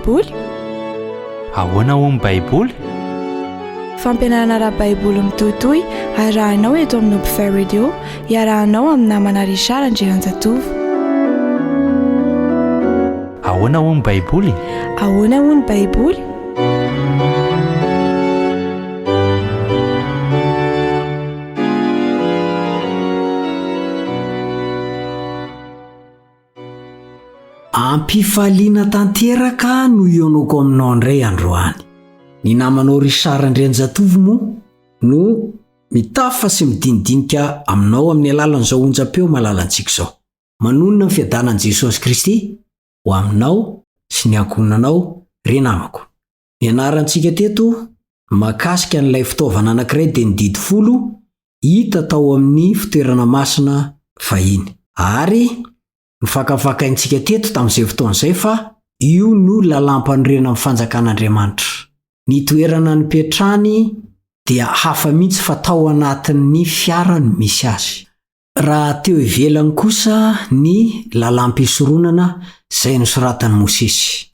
Baiboly? Ahoana hoy ny Baiboly? Fampianarana ara-baiboly mitohitohy arahinao eto amin'ny Hopefy Radio, iarahanao amin'ny namana Richard Andrianjatovo. Ahoana hoy ny Baiboly? Ahoana hoy ny Baiboly? Am-pifaliana tanteraka no ionoko aminao indray androany. Ny namanao Richard Andrianjatovo moa no mitafa sy midinidinika aminao amin'ny alalan'izao onjam-peo malalantsika izao. Manonona ny fiadanan'i Jesosy Kristy ho aminao sy ny ankohonanao ry namako. Nianarantsika teto mahakasika an'ilay fitaovana anankiray dia ny didy folo hita tao amin'ny fitoerana masina fahiny. Ary nofakafakaintsika teto tamin'izay fotoana izay fa io no lalàmpanorenan'ny fanjakan'Andriamanitra. Ny toerana nipetrany dia hafa mihitsy fa tao anatin'ny fiara no misy azy. Raha teo ivelany kosa ny lalàm-pisoronana izay nosoratan'i Mosesy.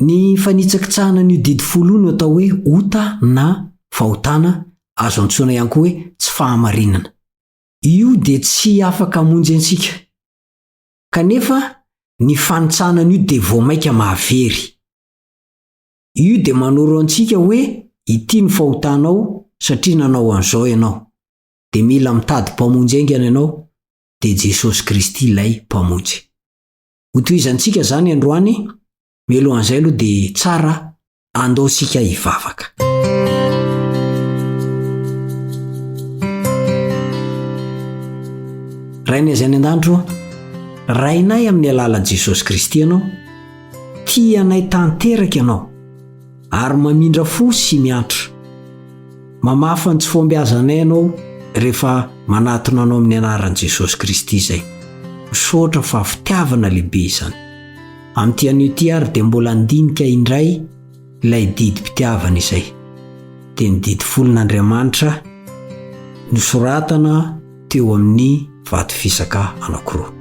Ny fanitsakitsahana an'io didy folo io no atao hoe ota na fahotana, azo antsoina ihany koa hoe tsy fahamarinana. Io dia tsy afaka hamonjy antsika. Kanefa ny fanitsahana an'io dia vao mainka mahavery. Io dia manoro antsika hoe ity ny fahotanao satria nanao an'izao ianao. Dia mila mitady Mpamonjy haingana ianao, dia Jesosy Kristy ilay Mpamonjy. Hotohizantsika izany androany, mialohan'izay aloha dia tsara andao isika hivavaka. Rainay izay any an-danitra ô, Rainay amin'ny alalan'i Jesosy Kristy Ianao, tia anay tanteraka Ianao, ary mamindra fo sy miantra. Mamafa ny tsy fahombiazanay Ianao rehefa manatona Anao amin'ny anaran'i Jesosy Kristy izay. Misaotra fa fitiavana lehibe izany. Amin'ity anio ity ary dia mbola handinika indray ilay didim-pitiavana izay. Dia ny didy folon'Andriamanitra nosoratana teo amin'ny vato fisaka anankiroa.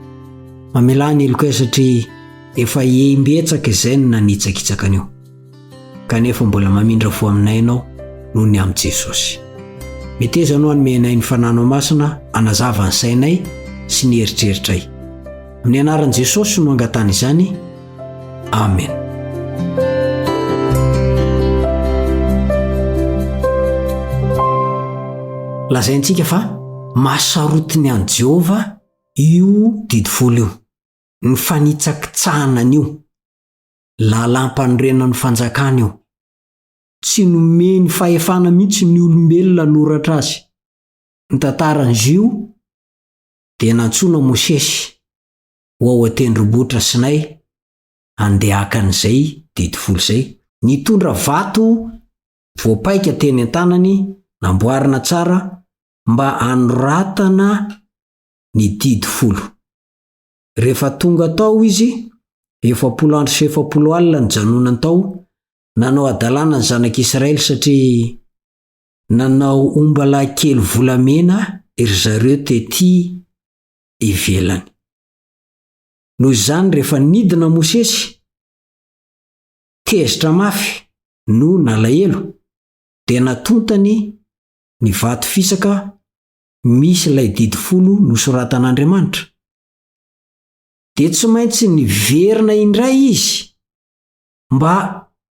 Mamelà ny helokay satria efa imbetsaka izay no nanitsakitsaka an'io. Kanefa mbola mamindra fo aminay Ianao noho ny amin'i Jesosy. Meteza Ianao hanome anay ny Fananao Masina hanazava ny sainay sy ny eritreritray. Amin'ny anaran'i Jesosy no angatahana izany. Amen. Lazaintsika fa mahasarotiny an'i Jehovah io didy folo io, ny fanitsakitsahana an'io. Lalàmpanorenan'ny fanjakana io. Tsy nomeny fahefana mihitsy ny olombelona hanoratra azy. Ny tantaran'izy io dia nantsoina Mosesy ho ao an-tendrombohitra Sinay handeha haka an'izay didy folo izay. Nitondra vato voapaika teny an-tanany namboarina tsara mba hanoratana ny didy folo. Rehefa tonga tao izy, 40 andro sy 40 alina nijanonany tao, nanao hadalana ny zanak'Israely satria nanao ombalahy kely volamena ry zareo tety ivelany. Noho izany rehefa nidina Mosesy, tezitra mafy no nalahelo, dia natontany ny vato fisaka misy ilay didy folo nosoratan'Andriamanitra. Dia tsy maintsy niverina indray izy mba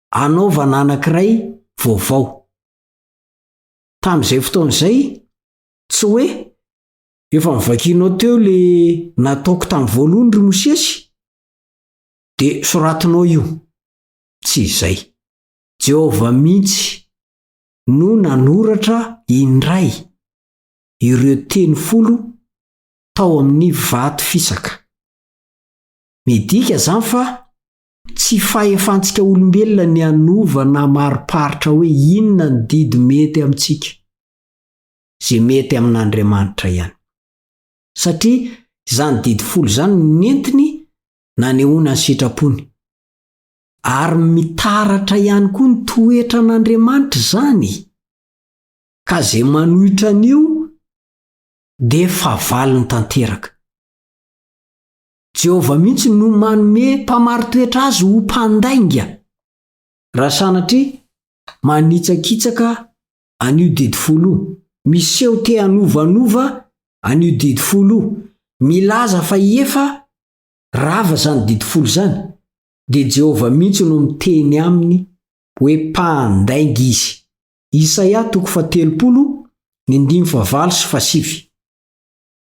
hanaovana anankiray vaovao. Tamin'izay fotoana izay, tsy hoe efa novakianao teo le nataoko tamin'ny voalohany ry Mosesy, dia soratinao io. Tsy izay. Jehovah mihitsy no nanoratra indray ireo teny folo tao amin'ny vato fisaka. Midika izany fa tsy fahefantsika olombelona ny hanova na mariparitra hoe inona ny didy mety amintsika, izay mety amin'Andriamanitra ihany. Satria izany didy folo izany no nentiny nanehoana ny sitrapony. Ary mitaratra ihany koa ny toetran'Andriamanitra izany, ka izay manohitra an'io dia fahavalony tanteraka. Jehovah mihitsy no manome mpamari-toetra azy ho mpandainga. Raha sanatria manitsakitsaka an'io didy folo io, miseho te hanovanova an'io didy folo io, milaza fa efa rava izany didy folo izany, dia Jehovah mihitsy no miteny aminy hoe mpandainga izy. Isaia toko fahatelopolo, ny andininy fahavalo sy fahasivy.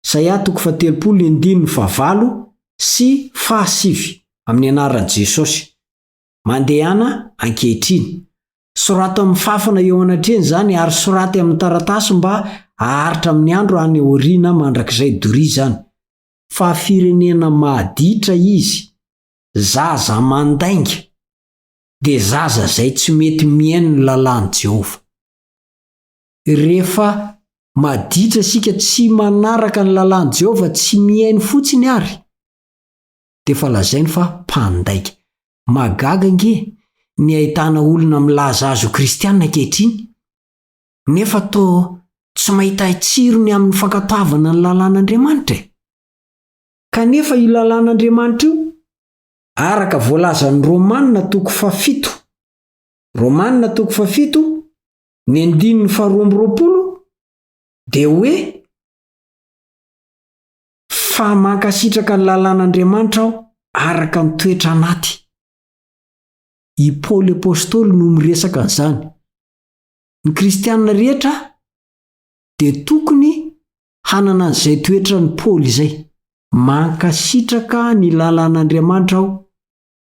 Isaia toko fahatelopolo, ny andininy fahavalo sy fahasivy, amin'ny anaran'i Jesosy. Mandehana ankehitriny. Sorato amin'ny fafana eo anatrehany izany ary soraty amin'ny taratasy mba haharitra amin'ny andro any aoriana mandrakizay doria izany. Fa firenena maditra izy, zaza mandainga, dia zaza izay tsy mety mihaino ny lalàn'i Jehovah. Rehefa maditra isika tsy manaraka ny lalàn'i Jehovah, tsy mihaino fotsiny ary, dia efa lazainy fa mpandainga. Mahagaga ange ny ahitana olona milaza azy ho kristiana ankehitriny, nefa toa tsy mahita tsirony amin'ny fankatoavana ny lalàn'Andriamanitra e! Kanefa io lalàn'Andriamanitra io, araka voalazan'ny Romana toko fahafito, Romana toko fahafito, ny andininy faharoa amby roapolo, dia hoe, Fa mankasitraka ny lalàn'Andriamanitra aho araka ny toetra anaty. I Paoly Apostoly no miresaka an'izany. Ny kristianina rehetra dia tokony hanana an'izay toetran'i Paoly izay. Mankasitraka ny lalàn'Andriamanitra aho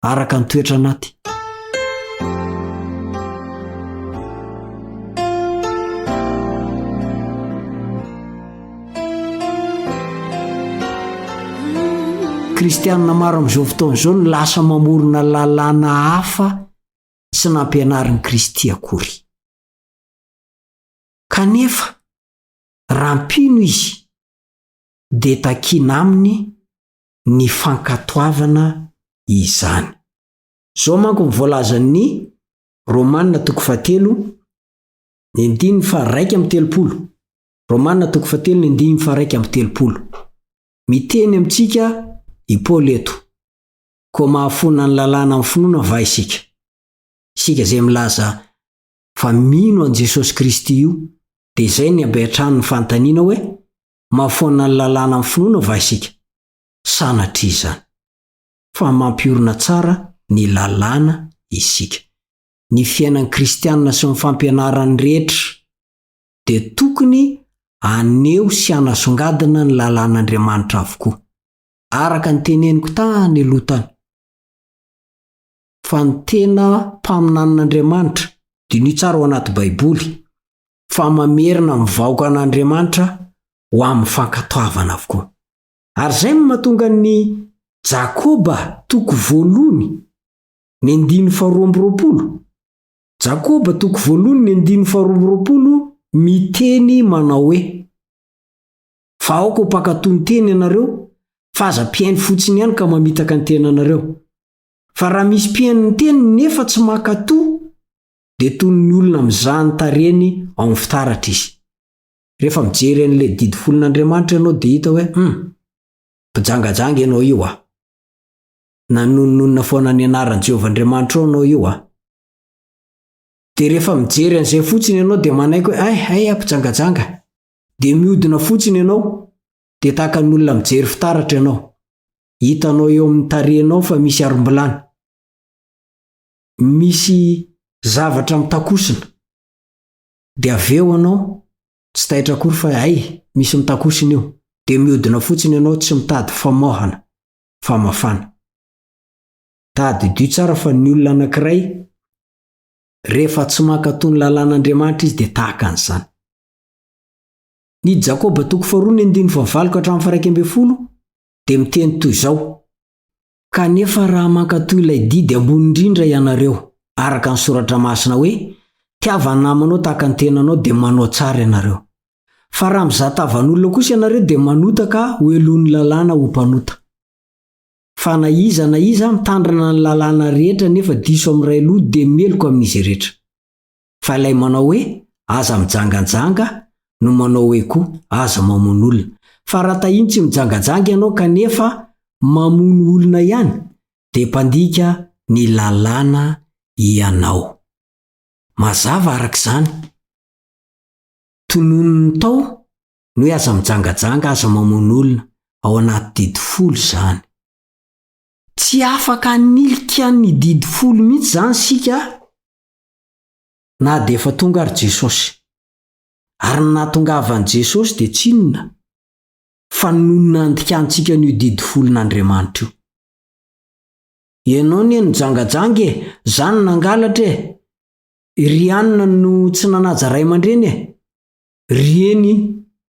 araka ny toetra anaty. Kristianina maro amin'izao fotoana izao no lasa mamorona lalàna hafa tsy nampianarin'i Kristy akory. Kanefa, raha mpino izy, dia takiana aminy ny fankatoavana izany. Izao manko ny voalazan'ny Romana toko fahatelo ny andininy faha-31. Romana toko fahatelo ny andininy faha-31. Miteny amintsika i Paoly eto, Koa mahafoana ny lalàna amin'ny finoana va isika? Isika izay milaza fa mino an'i Jesosy Kristy io, dia izay ny abehatrano ny fanontaniana hoe, Mahafoana ny lalàna amin'ny finoana va isika? Sanatria izany! Fa mampiorina tsara ny lalàna isika. Ny fiainan'ny kristiana sy ny fampianarany rehetra dia tokony haneho sy hanasongadina ny lalàn'Andriamanitra avokoa. Araka ny teneniko tany aloha tany, fa ny tena mpaminanin'Andriamanitra, diniho tsara ao anaty Baiboly, fa mamerina ny vahoakan'Andriamanitra ho amin'ny fankatoavana avokoa. Ary izay no mahatonga ny Jakoba toko voalohny ny andininy faharoa amby roapolo, Jakoba toko voalohny ny andininy faharoa amby roapolo miteny manao hoe, Fa aoka ho mpankatò ny teny ianareo, fa aza mpihaino fotsiny ihany ka mamitaka ny tenanareo. Fa raha misy mpihaino ny teny nefa tsy mankatò, dia toy ny olona mizaha ny tarehiny ao amin'ny fitaratra izy. Rehefa mijery an'ilay didy folon'Andriamanitra ianao dia hita hoe hum, mpijangajanga ianao io ah. Nanononona foana ny anaran'i Jehovah Andriamanitrao ianao io ah. Dia rehefa mijery an'izay fotsiny ianao dia manaiky hoe ay, ay aho mpijangajanga. Dia mihodina fotsiny ianao, dia tahaka ny olona mijery fitaratra ianao. Hitanao eo amin'ny tarehinao fa misy arombilany. Misy zavatra mitakosina. Dia avy eo ianao tsy taitra akory fa hay misy mitakosina io. Dia mihodina fotsiny ianao tsy mitady famohana, famafana. Tadidio tsara fa ny olona anankiray rehefa tsy mankatò ny lalàn'Andriamanitra izy dia tahaka an'izany. Ny Jakoba toko faharoa ny andininy fahavalo ka hatramin'ny faharaika ambin'ny folo dia miteny toy izao, Kanefa raha mankatò ilay didy ambony indrindra ianareo, araka ny Soratra Masina hoe, Tiava ny namanao tahaka ny tenanao, dia manao tsara ianareo. Fa raha mizaha tavan'olona kosa ianareo dia manota ka hohelohin'ny lalàna ho mpanota. Fa na iza na iza mitandrina ny lalàna rehetra nefa diso amin'ny iray loha dia meloka amin'izy rehetra. Fa ilay manao hoe, Aza mijangajanga, no manao hoe koa, Aza mamono olona. Fa raha tahiny tsy mijangajanga ianao kanefa mamono olona ihany, dia mpandika ny lalàna ianao. Mazava araka izany. Tononiny tao ny hoe aza mijangajanga, aza mamono olona, ao anaty didy folo izany. Tsy afaka hanilika ny didy folo mihitsy izany isika na dia efa tonga ary Jesosy. Ary ny nahatongavan'i Jesosy dia tsy inona fa noho ny nandikantsika an'io didy folon'Andriamanitra io. Ianao anie nijangajanga e, za no nangalatra e, ry anona no tsy nanaja ray aman-dreny e, ry eny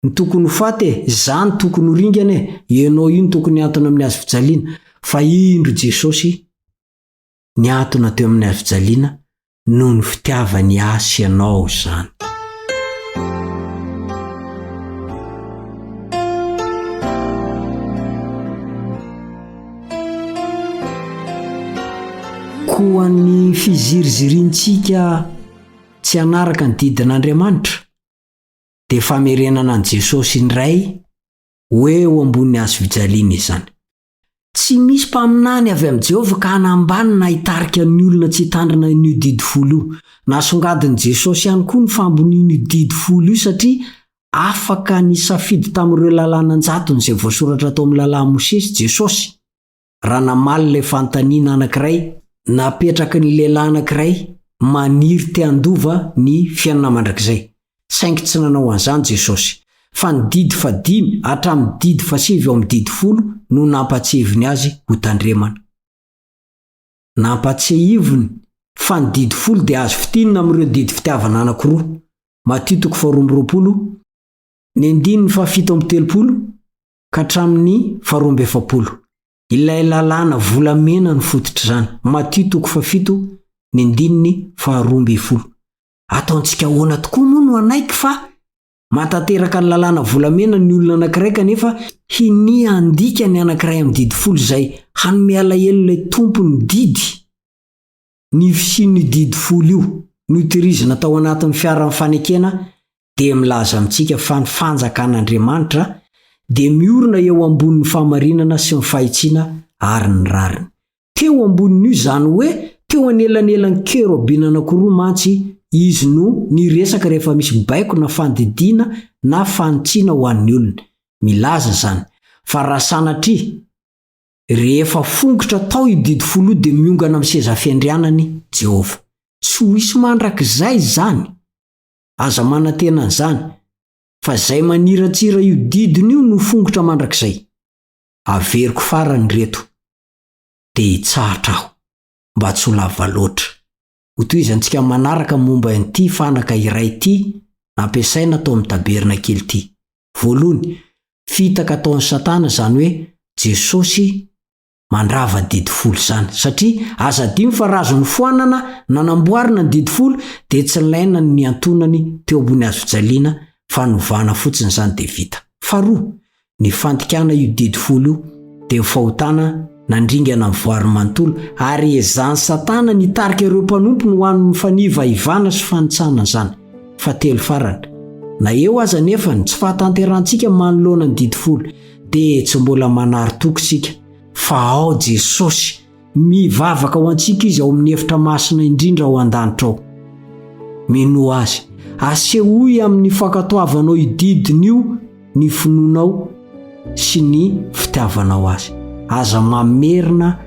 no tokony ho faty e, za no tokony ho ringana e, ianao io no tokony hihantona amin'ny hazo fijaliana. Fa indro Jesosy nihantona teo amin'ny hazo fijaliana noho ny fitiavany ahy sy ianao izany. Koa ny fiziriziriantsika tsy hanaraka ny didin'Andriamanitra dia famerenana an'i Jesosy indray ho eo ambonin'ny hazo fijaliana izany. Tsy misy mpaminany avy amin'i Jehovah ka hanambany na hitarika ny olona tsy hitandrina an'io Didy Folo io. Nasongadin'i Jesosy ihany koa ny fahambonian'io Didy Folo io satria afaka nisafidy tamin'ireo lalàna an-jatony izay voasoratra tao amin'ny Lalàn'i Mosesy Jesosy, raha namaly ilay fanontaniana anankiray napetraky ny lehilahy anankiray maniry te handova ny fiainana mandrakizay. Saingy tsy nanao an'izany Jesosy, fa ny didy fahadimy hatramin'ny didy fahasivy ao amin'ny Didy Folo no nampahatsiahiviny azy hotandremana. Nampahatsiahiviny fa ny Didy Folo dia azo fintinina amin'ireo didy fitiavana anankiroa, Matio toko faharoa amby roapolo, ny andininy fahafito amby telopolo ka hatramin'ny faharoa amby efapolo. Ilay lalàna volamena no fototr'izany, Matio toko fahafito, ny andininy faharoa ambin'ny folo. Ataontsika ahoana tokoa moa no hanaiky fa mahatanteraka ny lalàna volamena ny olona anankiray kanefa hinia handika ny anankiray amin'ny didy folo izay hanome alahelo ilay tompon'ny didy? Ny fisian'io didy folo io, notehirizina tao anatin'ny fiaran'ny fanekena, dia milaza amintsika fa ny fanjakan'Andriamanitra dia miorina eo ambonin'ny fahamarinana sy ny fahitsiana ary ny rariny. Teo ambonin'io, izany hoe teo anelanelan'ny kerobina anankiroa mantsy izy no niresaka rehefa misy baiko na fandidiana na fanitsiana ho an'ny olony. Milaza izany fa raha sanatria rehefa fongotra tao io didy folo io dia miongana amin'ny seza fiandrianany Jehovah. Tsy ho hisy mandrakizay izany. Aza manantena an'izany, fa izay maniratsira io didiny io no fongotra mandrakizay. Averiko farany ireto, dia hitsahatra aho, mba tsy ho lava loatra. Hotohizantsika manaraka momba an'ity fanaka iray ity nampiasaina tao amin'ny tabernakely ity. Voalohany, fitaka ataon'i Satana izany hoe Jesosy mandrava didy folo izany. Satria aza adino fa raha azo nofoanana na namboarina ny didy folo dia tsy nilaina ny niantonany teo ambony hazofijaliana fa novana fotsiny izany dia vita. Faharoa, ny fandikana io didy folo io dia fahotana nandringana ny voary manontolo ary ezahan'i Satana ny hitarika ireo mpanompony ho amin'ny fanivaivana sy fanitsana izany. Fahatelo farany, na eo aza anefa ny tsy fahatanterahantsika manoloana ny didy folo dia tsy mbola manary toky isika fa ao Jesosy Mivavaka ho antsika Izy ao amin'ny efitra masina indrindra ao an-danitra ao. Minoa Azy. Asehoy amin'ny fankatoavanao io didiny io ny finoanao sy ny fitiavanao Azy. Aza mamerina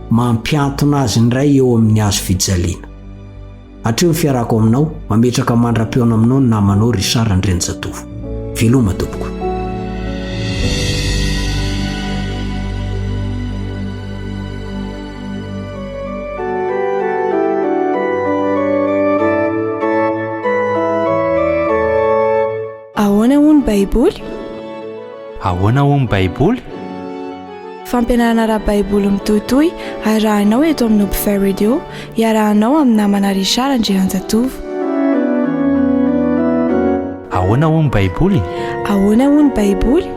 mampiantona Azy indray eo amin'ny hazo fijaliana. Hatreo ny fiarahako aminao, mametraka mandra-pihaona aminao ny namanao Richard Andrianjatovo. Veloma tompoko. Ahoana hono Baiboly? Ahoana hono Baiboly? Fampianarana ara-baiboly mitohitohy arahinao eto amin'ny Hopefy Radio, iarahanao amin'ny namana Richard Andrianjatovo. Ahoana hono Baiboly? Ahoana hono Baiboly?